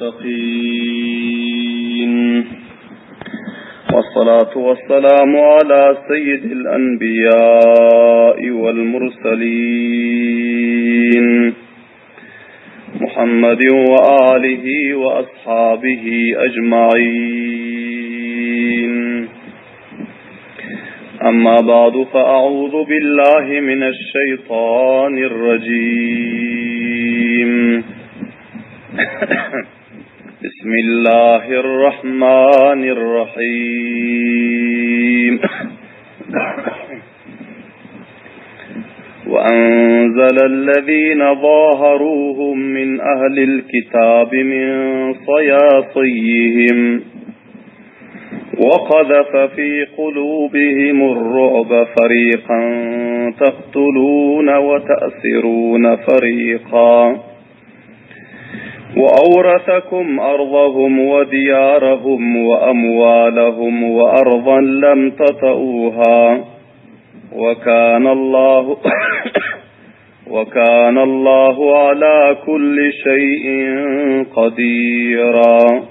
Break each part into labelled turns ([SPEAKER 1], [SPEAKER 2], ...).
[SPEAKER 1] للمتقين والصلاة والسلام على سيد الأنبياء والمرسلين محمد وآله وأصحابه أجمعين أما بعد فأعوذ بالله من الشيطان الرجيم بسم الله الرحمن الرحيم وأنزل الذين ظاهروهم من أهل الكتاب من صياصيهم وقذف في قلوبهم الرعب فريقا تقتلون وتأسرون فريقا وأورثكم أرضهم وديارهم وأموالهم وأرضا لم تطئوها وكان الله وكان الله على كل شيء قديرا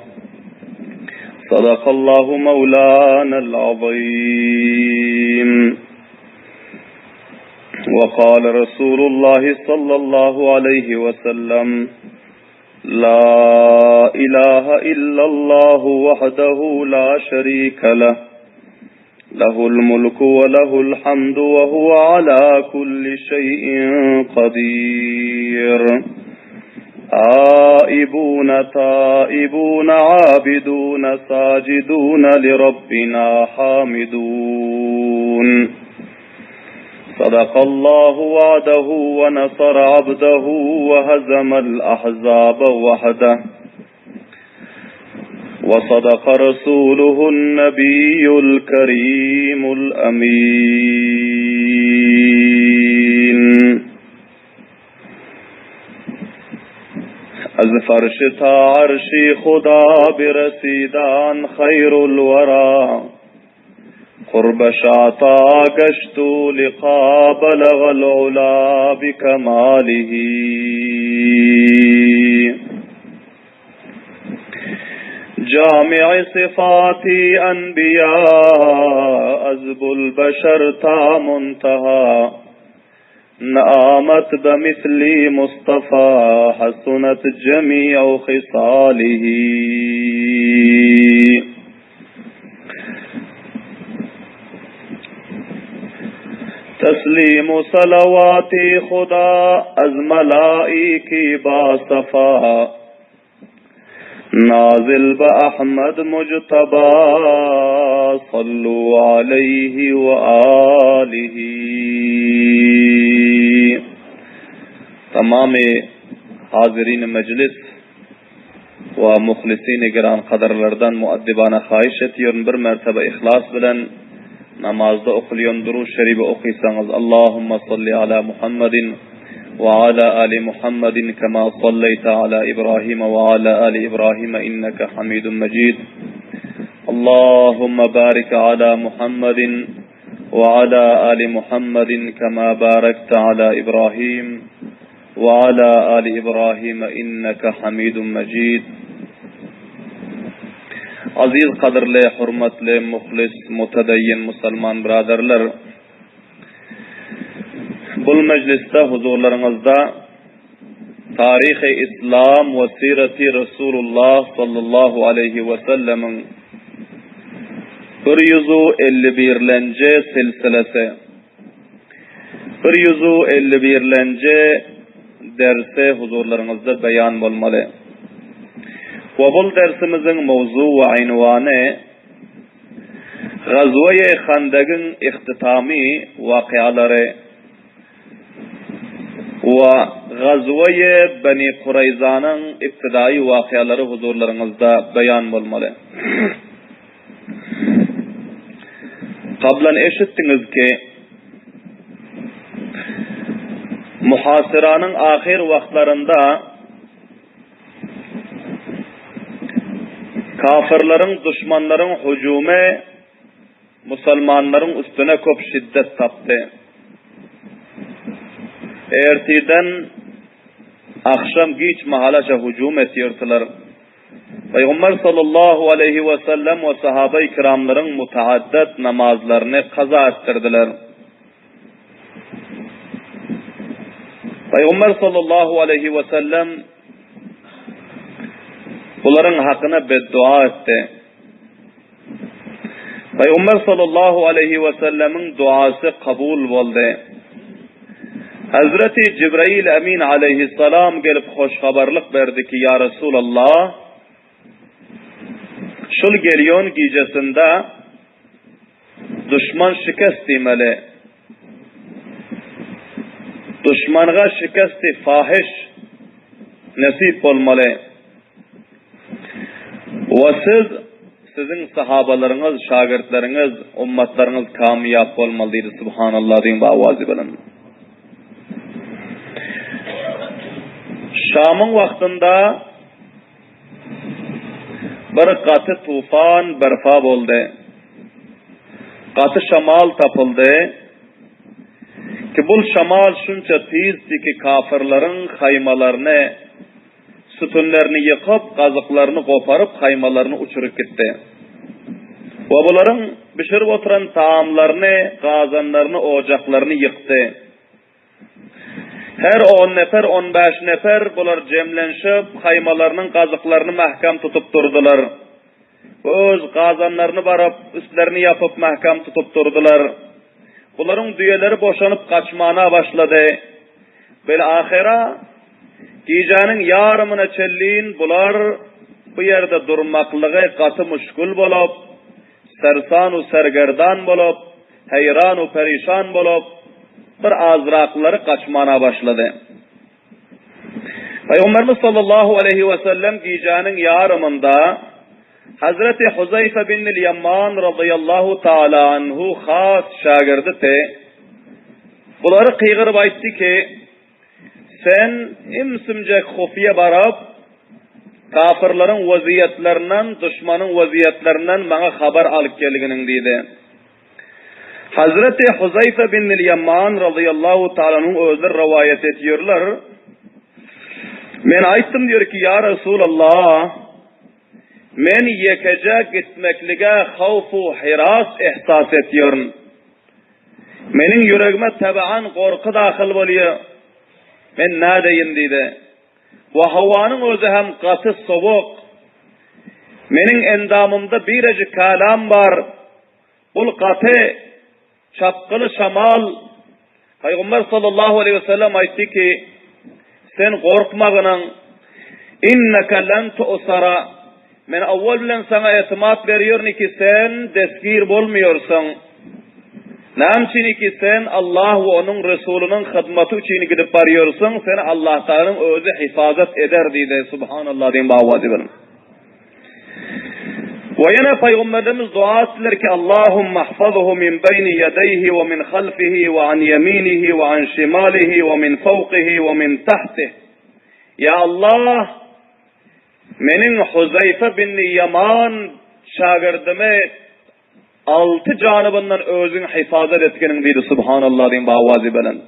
[SPEAKER 1] صدق الله مولانا العظيم وقال رسول الله صلى الله عليه وسلم لا إله إلا الله وحده لا شريك له له الملك وله الحمد وهو على كل شيء قدير آئبون تائبون عابدون ساجدون لربنا حامدون صدق الله وعده ونصر عبده وهزم الأحزاب وحده وصدق رسوله النبي الكريم الأمين از فرش تا عرش خدا برسیدان خیر الورا قرب شاطا گشت لقا بلغ العلا بكماله جامع صفات انبیاء ازب البشر تا منتها نآمت بمثل مصطفى حسنت جميع خصاله تسلیم صلوات خدا از ملائکی با صفا نازل با احمد مجتبا صلو علیہ وآلہ تمام حاضرین مجلس we muhlisini giran kadyrlardan muaddibana haýyş etýärin bir mertebe yhlas bilen namazda okulýan durud şeribi okysaňyz Allahumma salli ala Muhammedin we ala ali Muhammedin kema salleýte ala Ibrahim we ala ali Ibrahim inneke hamidun mejid Allahumma barik ala Muhammedin we ala ali Muhammedin kema barakte ala Ibrahim وعلى آل إبراهيم إنك حميد مجيد Aziz gadyrly, hormatly, muhlis, mutedeyyin musulman byradarlar! Bul mejlisde huzurlaryňyzda Taryhy Islam we Sireti Resulullah sallallahu aleýhi we sellemiň 151-lenji silsilesi Bir ýüzu ellibirlenji dersi huzurlaryňyzda beýan bolmaly. We bul dersimiziň mowzu we ynwany Gazweýi Handagyň ihtitamy wakyalary we Gazweýi Beni Kureýzanyň ibtidaýy wakyalary huzurlaryňyzda beýan bolmaly. Gablan eşitdiňiz ki, muhasyranyň ahyr wagtlarynda kafyrlaryň, duşmanlaryň hüjümi musulmanlaryň üstüne köp şiddet tapdy. Ertirden agşam giç mahalaça hüjüm etýärdiler. Pygamber sallallahu aleýhi we sellem we sahabeý kiramlaryň mutaaddat namazlaryny kaza etdirdiler. Pygamber sallallahu aleýhi we sellem bularyň hakyna beddua etdi. Pygamber sallallahu aleýhi we sellemiň duasy kabul boldy. Hazreti Jibrail Emin aleýhissalam gelip hoş habarlyk berdi ki, Ýa Resulallah, şul gelýon gijesinde duşman şikest diýmeli. Duşmanga şikesti fahiş nesip bolmaly. We siz, siziň sahabalaryňyz, şagirtleriňiz, ummatlaryňyz kamyýap bolmaly diýdi. Subhanallah diýiň bu awazy bilen. Şamyň wagtynda bir gaty tufan berpa boldy. Gaty şamal tapyldy. Ki bul şamal şunça tizdi ki kafirleriň haýmalaryny Sütünlerini ýykyp, gazyklaryny goparyp, haýmalaryny uçuryp gitdi. We bularyň bişirip oturan tagamlaryny, gazanlaryny, ojaklaryny ýykdy. Her on neper, on bäş neper bular jemlenşip, haýmalarynyň gazyklaryny mäkäm tutup durdular. We öz gazanlaryny baryp, üstlerini ýapyp mäkäm tutup durdular. Bularyň düýeleri boşanyp gaçmana başlady. Bil-ahyra, gijäniň ýarymyna çenlin bular bu ýerde durmaklygy gaty muşkul bolup, sersan-u sergerdan bolup, heýran-u perişan bolup, bir azraklary gaçmana başlady. Pygamberimiz sallallahu aleýhi we sellem gijäniň ýarymynda Hazreti Huzeýfe bin Ýaman razyýallahu taala anhu has şägirditi. Bulary gygyryp aýtdy ki, Sen im-simjek hufiýe baryp, kafirleriň weziýetlerinden, duşmanyň weziýetlerinden maňa habar alyp gelginiň diýdi. Hazreti Huzeýfe bin Ýaman razyýallahu taala anhu özleri rowaýat etýärler. Men aýtdym diýer ki, ýa Resulallah, Men ýekeje gitmeklige howf-u hiras ihsas etýärin. Meniň ýüregime tebaan gorky dahyl bolýar. Men nädeýin diýdi. We howanyň özi hem gaty sowuk. Meniň endamymda birejik kälam bar. Bul gaty Çapgyly şamal Pygamber sallallahu aleýhi we sellem aýtdy ki, Sen gorkmagynyň, inneke len tu'sara, men awwal bilen saňa etimat berýärin ki, sen destgir bolmaýarsyň. Näme üçin ki, sen Allah we onuň Resulynyň hyzmaty üçin gidip barýarsyň, seni Allah Taganyň özi hifazat eder diýdi. Subhanallah diýen bu awazy bilen. We ýene Pygamberimiz dua etdiler ki, Allahumma ahfazhu min beýni ýedeýhi we min halfihi we an ýeminihi we an şimalihi we min fawkihi we min tahtih. Ýa Allah, meniň Huzeýfe bin Ýaman şagirdimi Alty janybyndan özüň hyfazat etginiň diýdi Subhanallah diýiň bu awazy belent.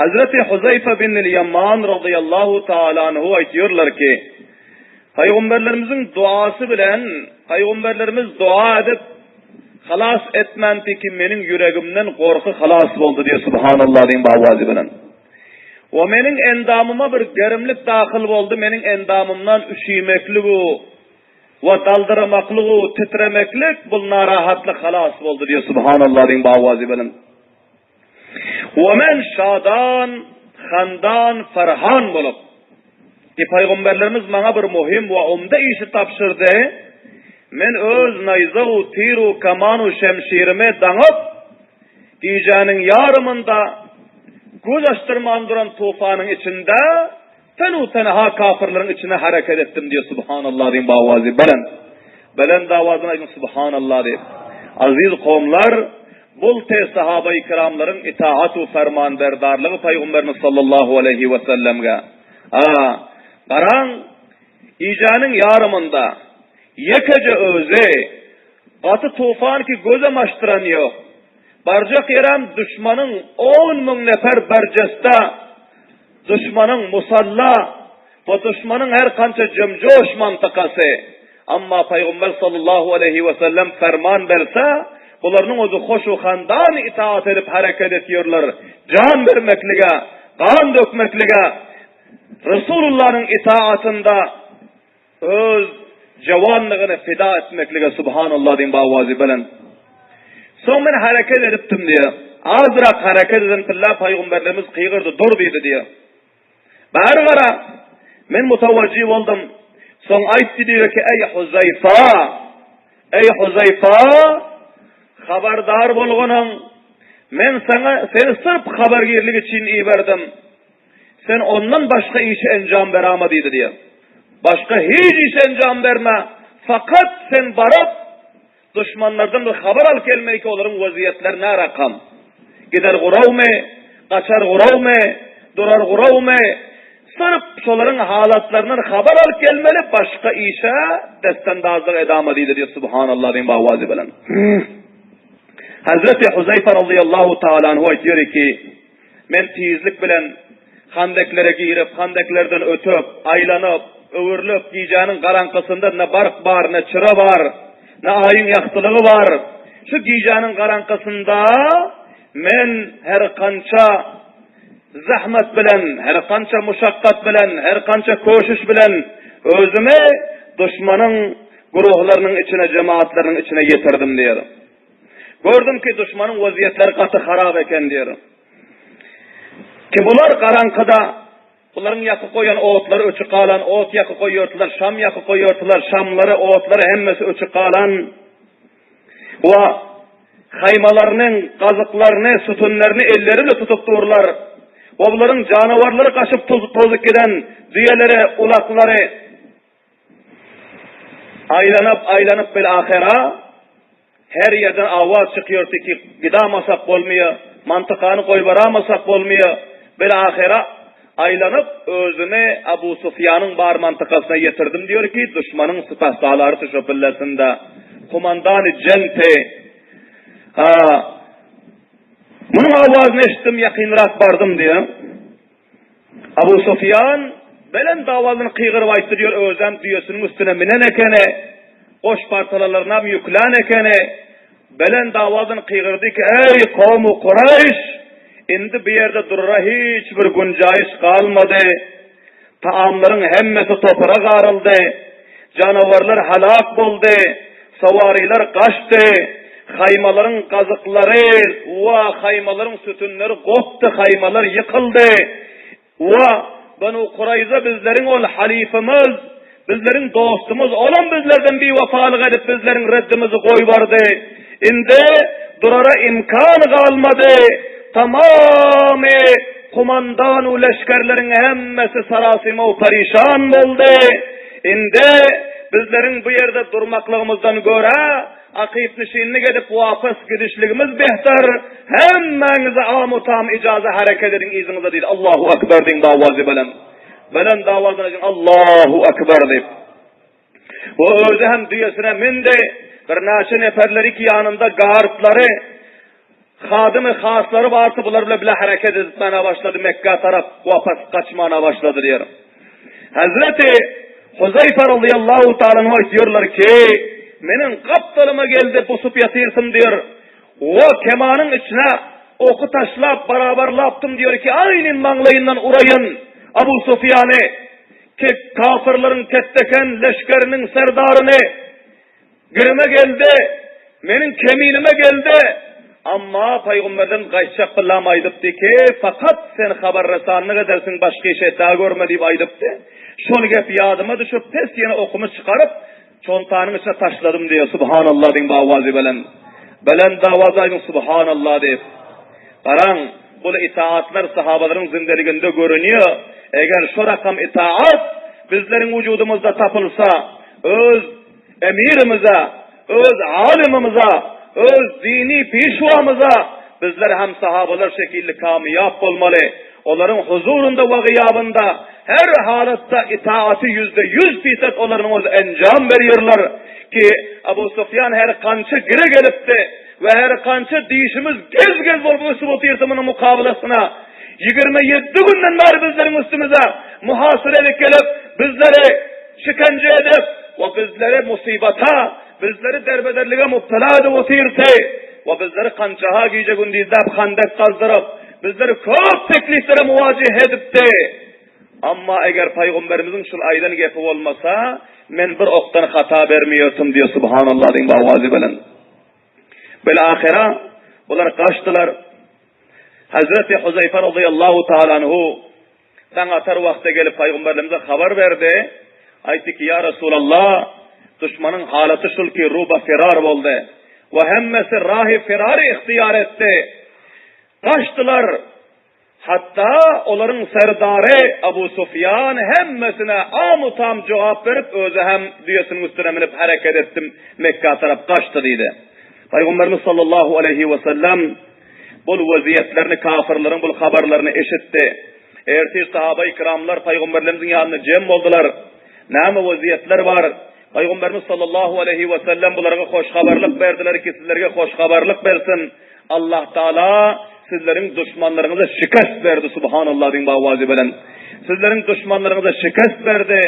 [SPEAKER 1] Hazreti Huzeýfe bin Ýaman razyýallahu taala anhu aýtýarlar ki, Pygamberlerimiziň duasy bilen Pygamberlerimiz dua edip halas etmänti ki meniň ýüregimden gorky halas boldy diýip Subhanallah diýiň bu awazy belent. We meniň endamyma bir gerimlik dahyl boldy meniň endamymdan üşümekligu We daldyramaklygu titremeklik bul narahatlyk halas boldy diýip Subhanallah diýiň bu awazy bilen. We men şadan, handan, ferhan bolup, ki pygamberlerimiz maňa bir muhim we umda işi tabşyrdy, men öz naýza-u, tir-u, kaman-u şemşirimi daňyp, gijäniň ýarymynda göz açdyrman duran tufanyň içinde, Tenu-tenha kafirleriň içine hereket etdim diýýär Subhanallah diýiň bu awazy belent. Belent awazyny aýdyň Subhanallah diýip. Aziz kowumlar, bul te sahabai kiramlaryň itaat we fermanberdarlygy Pygamberimiz sallallahu aleýhi we sellemge. A, garaň, gijäniň ýarymynda ýekeje özi gaty tufan ki gözem açdyran ýok. Barjak ýerem duşmanyň 10 müň nefer berjeste Duşmanyň musalla. Bu duşmanyň her kança jem-joş mantykasy. Amma Pygamber sallallahu aleýhi we sellem ferman berse, bularynyň özi hoş-u-handan itaat edip hereket etýärler. Jan bermeklige, gan dökmeklige Resulullanyň itaatynda öz jawanlygyny fida etmeklige subhanallah diýiň bawazy belent. Soň men hereket edipdim diýýär. Azrak hereket eden pille pygamberlerimiz gygyrdy, dur diýdi diýýär. Bäri gara, men mutawajjy boldum. Soň aýtdy diýdi ki, eý Huzaýfa, eý Huzaýfa, habardar bolgunyň, men saňa seni syrp habargirlik üçin iberdim. Sen ondan başga işe enjam berama diýdi diýýär. Başga hiç işe enjam berme, fakat sen baryp Duşmanlardan bir habar alyp gelmeli ki, olaryň waziýetleri nä rakam? Gider gurawmy? Gaçar gurawmy? Durar gurawmy? Syrp şolaryň halatlaryndan habar alyp gelmeli, başga işe destendazlyk edama diýdi diýip, Subhanallah diýen bawazy bilen. Hazreti Huzaýfa radiyallahu taala anhu aýtýar ki, Men tizlik bilen handeklere girip, handeklerden ötüp, aýlanyp, öwrülip, gijäniň garaňkysynda ne bark bar, ne çyra bar, ne aýyň ýagtylygy bar. Şu gijäniň garaňkysynda men her kança zähmet bilen, her kança muşakgat bilen, her kança köşüş bilen özümi duşmanyň guruhlarynyň içine, jemaatlarynyň içine ýetirdim diýýär. Gördüm ki, duşmanyň waziýetleri gaty harap eken diýer. Ki bular garaňkyda, bularyň ýakyp goýan otlary öçük galan, ot ýakyp goýýardylar, şam ýakyp goýýardylar, şamlary, otlary hemmesi öçük galan. We haýmalarynyň gazyklaryny, sütünlerini elleri bilen tutup durlar. We bularyň janawarlary gaçyp tozup giden düýeleri, ulaklary, Aýlanyp, aýlanyp bil ahyra her ýerden awaz çykýardy ki, gidamasak bolmaýar, mantykany goýbaramasak bolmaýar. Bil ahyra aýlanyp özümi Abu Sufýanyň bar mantykasyna ýetirdim diýer ki, duşmanyň sypahsalary şo pillesinde. Kumandany jenti. Ha. Munuň awazyny eşitdim, ýakynrak bardym diýer. Abu Sufýan belent owazyny gygyryp aýtdy diýer, özem düýesiniň üstüne minen ekeni, goş partalarynam ýüklän ekeni. Belent owazyny gygyrdy ki, Eý, kowmy Kuraýyş! Indi bu ýerde durara hiç bir günjaýyş galmady. Taamlaryň hemmesi topara garyldy. Janawarlar helak boldy. Sowarylar gaçdy. Haýmalaryň gazyklary we haýmalaryň sütünleri gopdy, haýmalar ýykyldy. We Benu Kuraýza bizleriň ol halyfymyz, bizleriň dostumyz, olam bizlerden biwepalyk edip bizleriň reddimizi goýbardy. Indi durara imkan galmady. Tamamy kumandan u leşgerleriň hemmesi sarasyma u perişan boldy. Indi bizleriň bu ýerde durmaklygymyzdan görä, akyp-nişinlik edip wapas gidişligimiz behter. Hemmäňize amu-tam ijaza hereket ediň yzyňyza diýdi. Allahu akbar diýiň dawazy belent. Belent dawazdan aýdyň Allahu akbar diýip. We özi hem düýesine mindi. Birnäçe neperleri ki ýanynda gardlary, hadymy haslary bardy, bular bilen bile hereket etmäne başlady, Mekgä tarap wapas gaçmana başlady diýer. Hazreti Huzayfa radıyallahu ta'ala anhu aýtýarlar ki, meniň gapdalyma geldi, busup ýatyrsyn diýer. We kemanyň içine oky taşlap barabarlapdym diýer ki, aýnyn maňlaýyndan uraýyn Abu Sufýany. Ki kafyrlaryň ketdeken leşgeriniň serdaryny girime geldi, meniň keminime geldi. Amma pygamberden gaýtjak byllam aýdypdy ki, fakat sen habarresanlyk edersiň, başga iş etdä görme diýip aýdypdy. Şol gep ýadyma düşüp, pes ýene okumy çykaryp, çontanyň içine taşladym diýýär. Subhanallah diýiň bawazy belent. Belent dawazy aýdyň Subhanallah diýip. Garaň, bul itaatlar sahabalaryň zindeliginde görünýär. Eger şo rakam itaat bizleriň wujudymyzda tapylsa, öz emirimize, öz alymymyza, öz dini pişwamyza bizler hem sahabalar şekilli kamyýap bolmaly. Olaryň huzurynda we gyýabynda her halatda itaaty 100% fisat olaryň öz enjam berýärler ki, Abu Sufýan her kança gire gelipdi. We her kança dişimiz gez-gez bolup ösüp otyrsa munuň mukabalasyna, 27 günden bäri bizleriň üstümize. muhasyra edip gelip, bizleri şikence edip we bizleri musybata, bizleri derbederlige mubtala edip otyrdy we bizleri kanjaha gije-gündizläp handek gazdyryp, bizleri köp tekliflere muwajih edipdi. Amma eger Pygamberimiziň şul aýdan gepi bolmasa, men bir okdan hata bermeýärdim diýýär, Subhanallah diýiň owazy bilen. Bil-ahyra bular gaçdylar. Hazreti Huzeýfe razyýallahu taala anhu daň atar wagtda gelip Pygamberimize habar berdi. Aýtdy ki, Ýa Resulallah, duşmanyň halaty şul ki, ruba firar boldy we hemmesi rahy firary ihtiýar etdi. Gaçdylar. Hatda olaryň serdary Abu Sufýan hemmesine am-u-tam jogap berip, özi hem düýesiniň üstüne münüp hereket etdim, Mekgä tarap gaçdy diýdi. Pygamberimiz sallallahu aleýhi wesellem bul weziýetlerini, kafyrlaryň bul habarlaryny eşitdi. Ertir sahaba-i kiramlar Pygamberlerimiziň ýanynda jem boldular. Näme weziýetler bar? Pygamberimiz sallallahu aleýhi wesellem bularga hoş habarlyk berdiler ki, sizlerge hoş habarlyk bersin. Allah Taala sizleriň duşmanlaryňyza şikest berdi Subhanallah diýiň bawazy bilen. Sizleriň duşmanlaryňyza şikest berdi.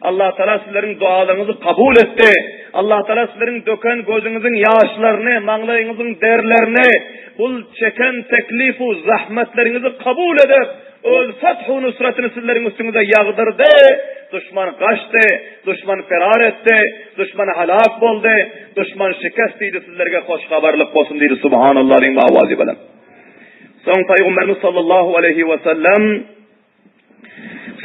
[SPEAKER 1] Allah Taala sizleriň dualaryňyzy kabul etdi. Allah Taala sizleriň döken gözüňiziň ýaşlaryny, maňlaýyňyzyň derlerini, bul çeken teklifu zahmetleriňizi kabul edip, Öz fathu nusratyny sizleriň üstüňize ýagdyrdy, duşman gaçdy, duşman ferar etdi, duşman halak boldy, duşman şikest diýdi, sizlerge hoş habarlyk bolsun diýdi, Subhanallah diýiň owazy bilen. Soň Pygamberimiz sallallahu aleýhi we sellem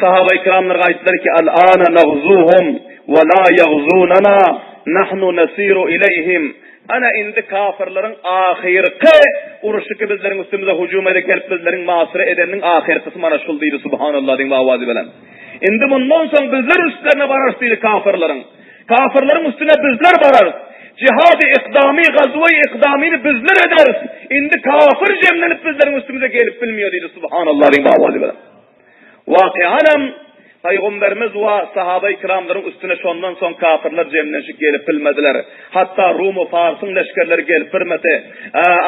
[SPEAKER 1] sahaba ikramlara aýtdylar ki, Al-ana nagzuhum we la ýagzunana nahnu nasiru ileýhim. Ana indi kafyrlaryň ahyrky uruşy ki bizleriň üstümize hujum edip gelip bizleriň masyra edeniniň ahyrkysy mana şul diýdi Subhanallah diýiň owazy bilen. Indi mundan soň bizler üstlerine bararys diýdi kafyrlaryň. Kafyrlaryň üstüne bizler bararys. Jihady ikdamy, gazwy ikdamyny bizler ederis. Indi kafyr jemlenip bizleriň üstümize gelip bilmiýär diýdi Subhanallah diýiň owazy bilen. Waky'anam Pygamberimiz we sahaba-i kiramlaryň üstüne şondan soň kafyrlar jemlenşip gelip bilmediler. Hatda Rum we Farsyň leşgerleri gelip bilmedi.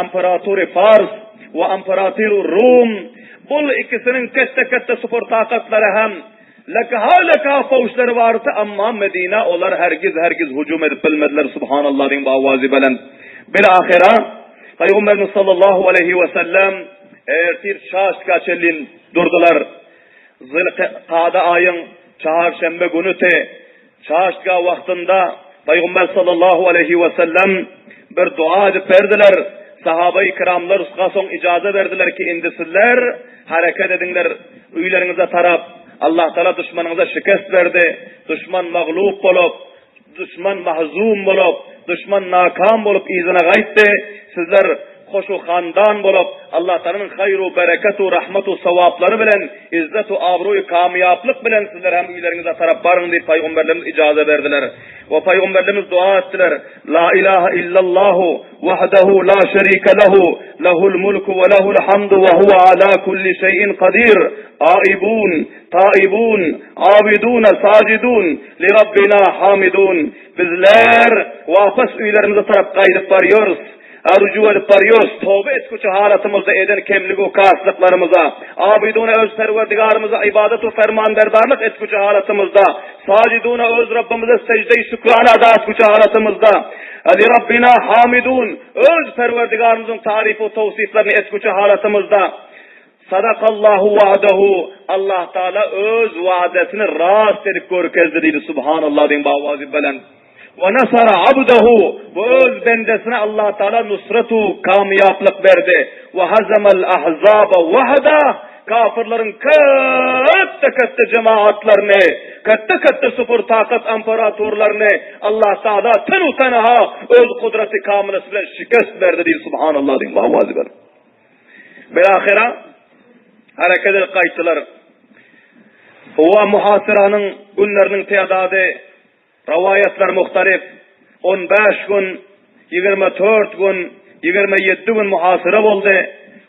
[SPEAKER 1] Amperatury Fars we Amperatiru Rum bul ikisiniň ketde-ketde super takatlary hem lekaha-lekaha fowçlary bardy, amma Medinä olar hergiz-hergiz hujum edip bilmediler. Subhanallah diýiň bu owazy belent. Bil-ahyra Pygamberimiz sallallahu aleýhi we sellem ertir çaşka çenli Durdular. Zylkada aýyň çarşenbe günüti, çaştga wagtynda Pygamber sallallahu aleýhi we sellem bir dua edip berdiler. Sahaba-i kiramlar usga soň ijaza berdiler ki, indi sizler hereket ediňler öýleriňize tarap. Allah Taala duşmanyňyza şikest berdi. Duşman maglup bolup, Duşman mahzum bolup, duşman nakam bolup yzyna gaýtdy. Sizler hoş-u handan bolup, Allatagalanyň haýr-u bereket-u rahmet-u sowaplary bilen, izzet-u abroý-u kamýaplyk bilen sizler hem öýleriňize tarap baryň diýip pygamberlerimiz ijaza berdiler. We pygamberlerimiz dua etdiler, La ilaha illallahu wahdahu la şerike lehu, lehul mulku we lehul hamdu we huwe ala kulli şeýin kadir. Aibun, taibun, abidun, sajidun. Li Rabbina hamidun, Bizler wapas öýlerimize tarap gaýdyp barýarys, rüju edip barýarys, toba etgüçi halatymyzda eden kemlig-u kaslyklarymyza, abiduna öz Perwerdigarymyza ybadat-u fermanberdarlyk etgüçi halatymyzda, sajiduna öz Rabbymyza sejde-i şükrana ada etgüçi halatymyzda, Li Rabbina hamidun, öz Perwerdigarymyzyň taryf-u towsyflaryny etgüçi halatymyzda, Sadakallahu wa'dahu, Allah Taala öz wadasyny rast edip görkezdi diýdi Subhanallah diýiň bawazy belent. Wa nasara abdahu, we öz bendesine Allah Taala nusratu kamýaplyk berdi. Wa hazamal ahzaba wahda, kafirleriň kätde-kätde jemaatlaryny, kätde-kätde super takat imperatorlaryny Allah Taala tenu-tenaha öz kudraty kamylasy bilen şikest berdi diýdi Subhanallah diýiň bawazy belent. Bilahyra hereket edip gaýtdylar. Howa muhasyranyň günleriniň tädady rowaýatlar muhtalyf. 15 gün, 24 gün, 27 gün muhasyra boldy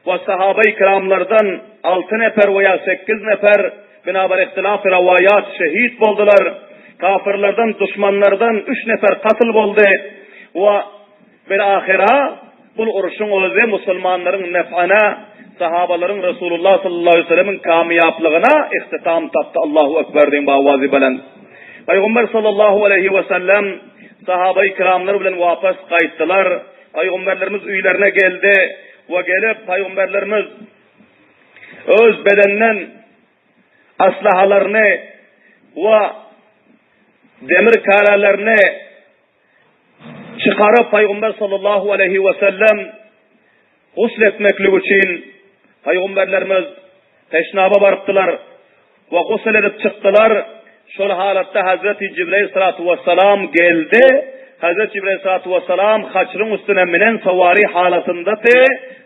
[SPEAKER 1] we sahaba-i kiramlardan 6 nefer we ýa 8 nefer binabar ihtilaf rowaýat şehit boldular. Kafirlerden, duşmanlardan 3 nefer katl boldy we Bilahyra, bul urşuň özi musulmanlaryň nef'ine, Sahabalaryň Resulullah sallallahu aleýhi we sellemiň kamýaplygyna ihtitam tapdy Allahu Ekber diýiň bawazy belent. Pygamber sallallahu aleýhi we sellem sahabaýy kiramlar bilen wapas gaýtdylar. Pygamberlerimiz öýlerine geldi we gelip pygamberlerimiz öz bedeninden aslahalaryny we demir kärelerini çykaryp Pygamber sallallahu aleýhi we sellem gusl etmeklik üçin Pygamberlerimiz peşnaba barypdylar we gusl edip çykdylar. Şol halatda Hazreti Jibrail salatu wessalam geldi. Hazreti Jibrail salatu wessalam haçryň üstüne minen sowary halatyndady.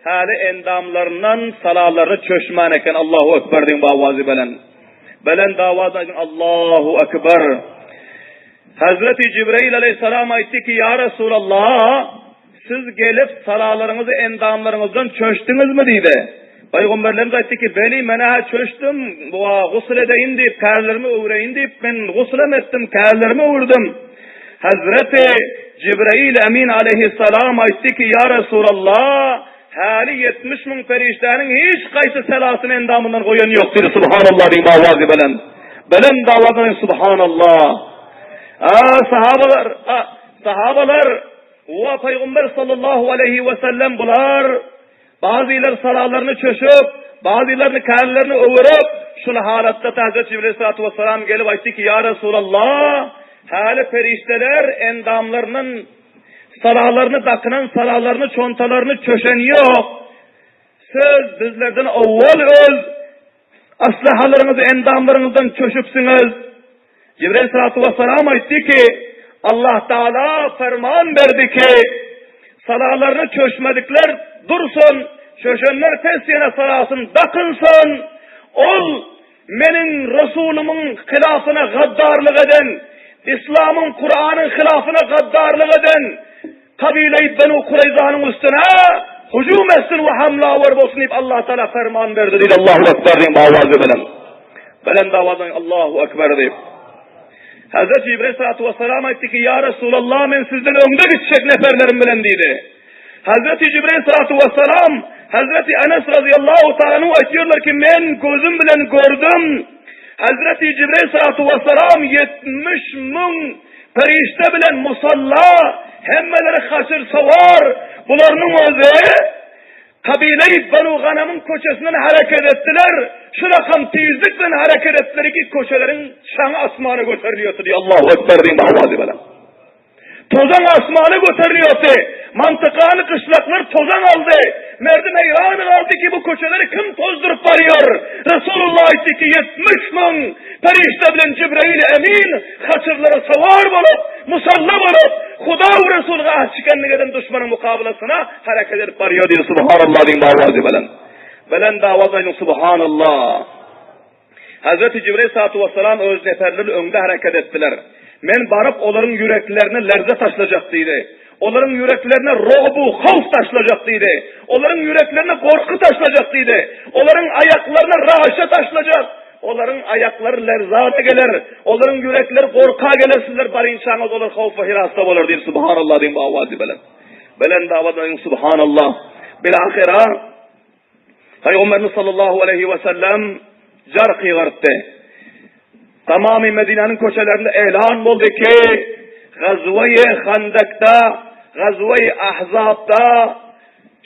[SPEAKER 1] Häli endamlaryndan salalaryny çöşmän eken. Allahu ekber diýiň bawazy belent. Belent awaz aýdyň Allahu ekber. Hazreti Jibrail aleýhissalam aýtdy ki, Ýa Resulallah, siz gelip salalaryňyzy endamlaryňyzdan çöşdüňizmi diýdi. Pygamberlerimiz aýtdy ki, Beli, men-ä çöşdüm, gusl edeýin diýip, kärlerimi öwreýin diýip, men guslem etdim, kärlerimi öwürdim. Hazreti Jibrail Emin aleýhissalam aýtdy ki, Ýa Resulallah, häli 70 müň perişdäniň hiç haýsy selasyny endamyndan goýan ýok diýdi. Subhanallah diýip awazy belent. Belent awazy Subhanallah. A sahabalar, a sahabalar we Pygamber sallallahu aleýhi we sellem bular bazylar salalaryny çöşüp, bazylaryny kärlerini öwürip, şul halatda Hazreti Jibril salatu vesselam gelip aýtdy ki, Ýa Resulallah, häli perişdeler endamlaryndan salalaryny dakynan salalaryny, çontalaryny çöşen ýok. Siz bizlerden owwal öz Aslahalaryňyzy endamlaryňyzdan çöşüpsiňiz. Jibril salatu wessalam aýtdy ki, Allah Taala ferman berdi ki, salalaryny çöşmedikler dursun, çöşenler pes ýene salasyn dakynsyn. Ol meniň Resulymyň hylafyna gaddarlyk eden, Islamyň, Kuranyň hylafyna gaddarlyk eden, Kabile-i Benu Kureýzanyň üstüne hüjüm etsin we hamlawer bolsun diýip Allah Taala ferman berdi diýdi. Allahu Ekber diýip awazy bilen. Belent awazdan Allahu Ekber diýip. Hazreti Jibril salatu vesselam aýtdy ki, Ýa Resulallah men sizden öňde gitjek neferlerim bilen diýdi. Hazreti Jibril salatu vesselam Hazreti Enes radıyallahu ta'ala aýtýarlar ki, men gözüm bilen gördüm. Hazreti Jibril salatu vesselam 70 müň Perişde bilen musalla, hemmeleri haşyr sowar, bularynyň özi kabile-i Benu Ganamyň köçesinden hereket etdiler, şu rakam tizlik bilen hereket etdiler ki, köçeleriň çaňy asmana göterilýärdi diýip, Allahu Ekber diýip awazy bilen. Tozan asmana göterilýärdi. Mantykany gyşlaklar tozan aldy. Merdim heýran galdy ki, bu köçeleri kim tozduryp barýar? Resulullah aýtdy ki, 70 müň perişde bilen Jibrail Emin Haçyrlara sowar bolup, musalla bolup, Huda we Resulga ahd çikenlik eden duşmanyň mukabylasyna hereket edip barýar diýdi. Subhanallah diýiň awazy belent. Belent awaz aýdyň Subhanallah. Hazreti Jibril salatu vesselam öz neferleri öňde hereket etdiler. Men baryp olaryň ýüreklerine lerze taşlajak diýdi. Olaryň ýüreklerine rogbu howf taşlajak diýdi. Olaryň ýüreklerine gorky taşlajak diýdi. Olaryň aýaklaryna raşa taşlajak. Olaryň aýaklary lerzana geler, olaryň ýürekleri gorka geler, sizler barynçaňyz olar howf we hirasda bolar diýip, Subhanallah diýiň bu awazy belent. Belent awaz aýdyň Subhanallah. Bilahyra Pygamberimiz sallallahu aleýhi we sellem jar gygyrtdy. Tamamy Medinäniň köçelerinde elan boldy ki, Gazweýi Handakda, Gazweýi Ahzabda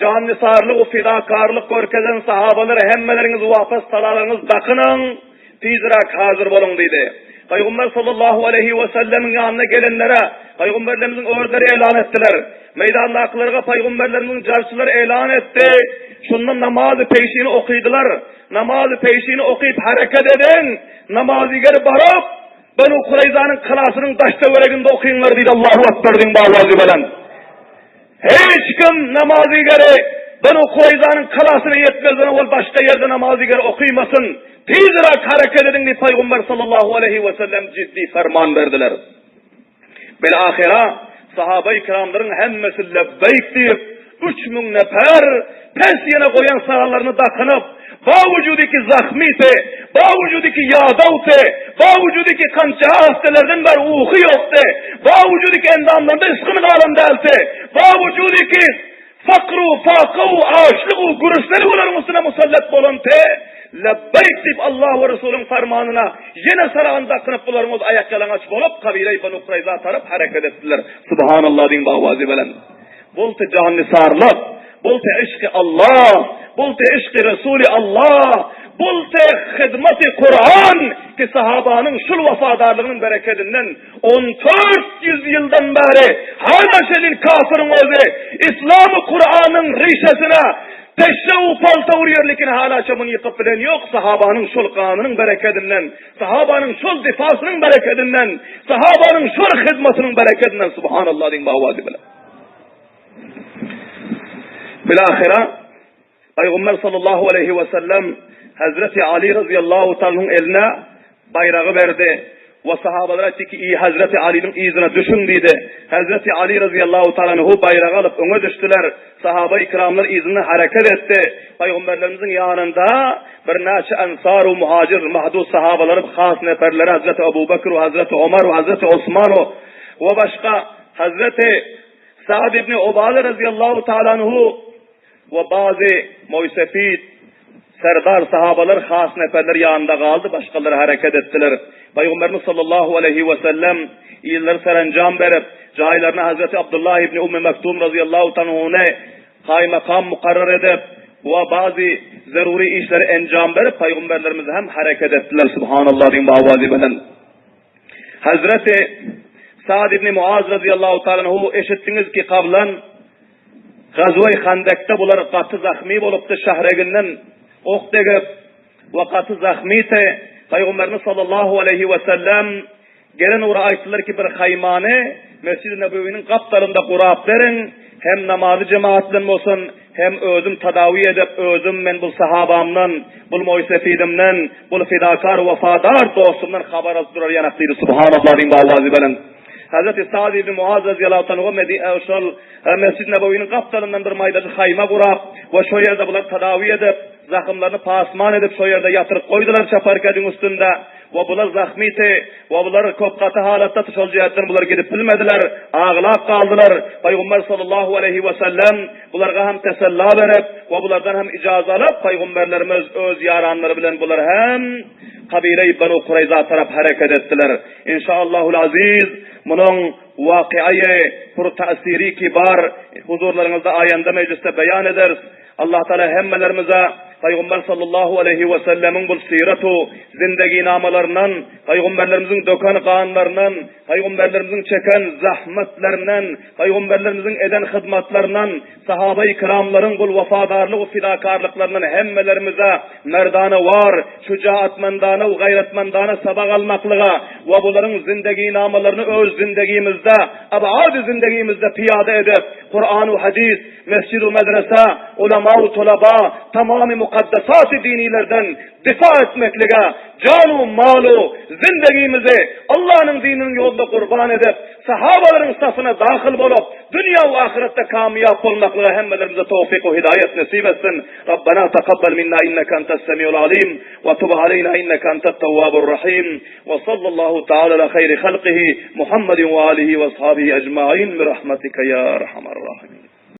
[SPEAKER 1] Jannysarlyk we fidakarlyk görkezen sahabalar hemmeleriňiz wapas talalaryňyzy dakynyň, tizräk hazyr boluň diýdi. Pygamber sallallahu aleýhi we sellemiň ýanyna gelenlere pygamberlerimiziň özleri elan etdiler. Meýdandakylara pygamberlerimiziň jarçylary elan etdi. Şonda namazy peşini okydylar. Namazy peşini okyp hereket ediň, namazygeri baryp Benu Kureýzanyň kalasynyň daş-töwereginde okyňlar diýdi. Allahu Ekber diýiň bawazy belent. Hiç kim namazygeri Benu Kureýzanyň kalasyna ýetmezden owal başga ýerde namazygeri okymasyn. Tizräk hereket ediň diýip Pygamber sallallahu aleýhi we sellem ciddi ferman berdiler. Bil-ahyra sahaba-i kiramlaryň hemmesi lebbeýk diýip, 3000 nefer pes ýene goýan sagalaryny dakynyp, bawujudi ki zahmydy, bawujudi ki ýadawdy, bawujudi ki kança haftelerden bäri uky ýokdy, bawujudi ki endamlarynda ysgyn galan däldi, bawujudi ki. Fakr-u, faka-u, açlyk-u, gürüsnelik olaryň üstüne musallat bolan te, Lebbeýk diýip Allah we Resulyň farmanyna ýene saragyn dakynyp bularyň öz aýakýalaňaç bolup kabile-i Banu Kurayza tarap hereket etdiler. Subhanallah diýiň bawazy bilen. Boldy jannisarlyk, boldy yşky Allah, boldy yşky Resuly Allah, boldy hyzmaty Kuran ki sahabanyň şul wefadarlygynyň berekedinden 1400 ýyldan bäri hala şeýle kafiriň özi Islamy Kuranyň rişesine peşşe u palta urýar lekin halaça muny ýykyp bilen ýok sahabanyň şol ganynyň berekedinden sahabanyň şol difasynyň berekedinden sahabanyň şol hyzmatynyň berekedinden subhanallah diýiň bawazy bilen. Bilahira Pygamber sallallahu aleýhi we sellem Hezreti Ali razyýallahu taalaň eline baýragy berdi we sahabalara aýtdy ki, Eý Hezreti Alynyň yzyna düşüň diýdi. Hezreti Ali razyýallahu taalanhu baýragy alyp öňe düşdüler. Sahaba-i kiramlar yzyndan hereket etdi. Pygamberlerimiziň ýanynda birnäçe ensar we muhajir mahdud sahabalary has neperleri Hezreti Abu Bekr we Hezreti Omar we Hezreti Osman we başga Hezreti Sa'd ibn Ubade razyýallahu taalanhu We bazy moýsepit, serdar sahabalar has neperler ýanynda galdy, başgalar hereket etdiler. Pygamberimiz sallallahu aleýhi we sellem yzlary serenjam berip, jaýlaryna Hazreti Abdullah ibn Ummi Mektum razyýallahu tanhuny kaýmakam mukarrar edip, we bazy zerury işleri enjam berip, Pygamberlerimiz hem hereket etdiler. Subhanallah diýiň bu awazy bilen. Hazreti Sa'd ibn Muaz razyýallahu taala anhu eşitdiňiz ki kablan Gazwa-i Handekde bular gaty zahmy bolupdy, şahreginden ok degip we gaty zahmydy. Pygamberimiz sallallahu aleýhi we sellem gelen ugra aýtdylar ki, bir haýmany Mesjid-i Nebewiniň gapdalynda gurap beriň, hem namazy jemagat bilen bolsun, hem özüm tadawi edip, özüm men bul sahabamdan, bul moýsefidimden, bul fidakar wepadar dostumdan habar alyp durar ýanak diýdi. Subhanallah diýiň bu awazy belent. Hazreti Sa'd ibn Muaz razyýallahu anhu Medine şol Mesjid Nebewiniň gapdalyndan bir maýdajyk haýma gurap we şo ýerde bular tadawi edip, zahymlaryny pasman edip şo ýerde ýatyryp goýdular çaparkediň üstünde we bular zahmyty we bular köp gaty halatda şol jähtden bular gidip bilmediler, aglap galdylar. Pygamber sallallahu aleýhi we sellem bularga hem tesella berip we bulardan hem ijaza alyp pygamberlerimiz öz ýaranlary bilen bular hem kabile-i Banu Kurayza tarap hereket etdiler. Inşaallahul aziz munuň wakyaýy pur täsiri ki bar huzurlaryňyzda aýanda mejlisde beýan ederis. Allah Taala hemmelerimize Pygamber sallallahu aleýhi we sellemiň bul syratu zindeginamalaryndan, pygamberlerimiziň döken ganlaryndan, pygamberlerimiziň çeken zahmetlerinden, pygamberlerimiziň eden hyzmatlaryndan, Sahaba-i kiramlaryň bul wepadarlyk we fidakarlyklaryndan hemmelerimize merdanewar, şujaatmandana we gaýratmandana sabak almaklyga we bularyň zindeginamalaryny öz zindegimizde, abady zindegimizde pyýada edip, Kuran we hadys, mesjid we medrese, ulama we tulaba, tamamy mukaddesat-y dinilerden difa etmeklige jan-u mal-u zindegimizi Allanyň dininiň ýolunda gurban edip, sahabalaryň safyna dahyl bolup, dünýä we ahyretde kamyýap bolmaklyga hemmelerimize towfyk we hidaýat nesip etsin. Rabbana takabbal minna inneke entes semiul alim we tub aleyna inneke entet tewwabur rahim we sallallahu taala ala hayri halkihi Muhammedin we alihi we ashabihi ecmain bi rahmetike ya erhamer.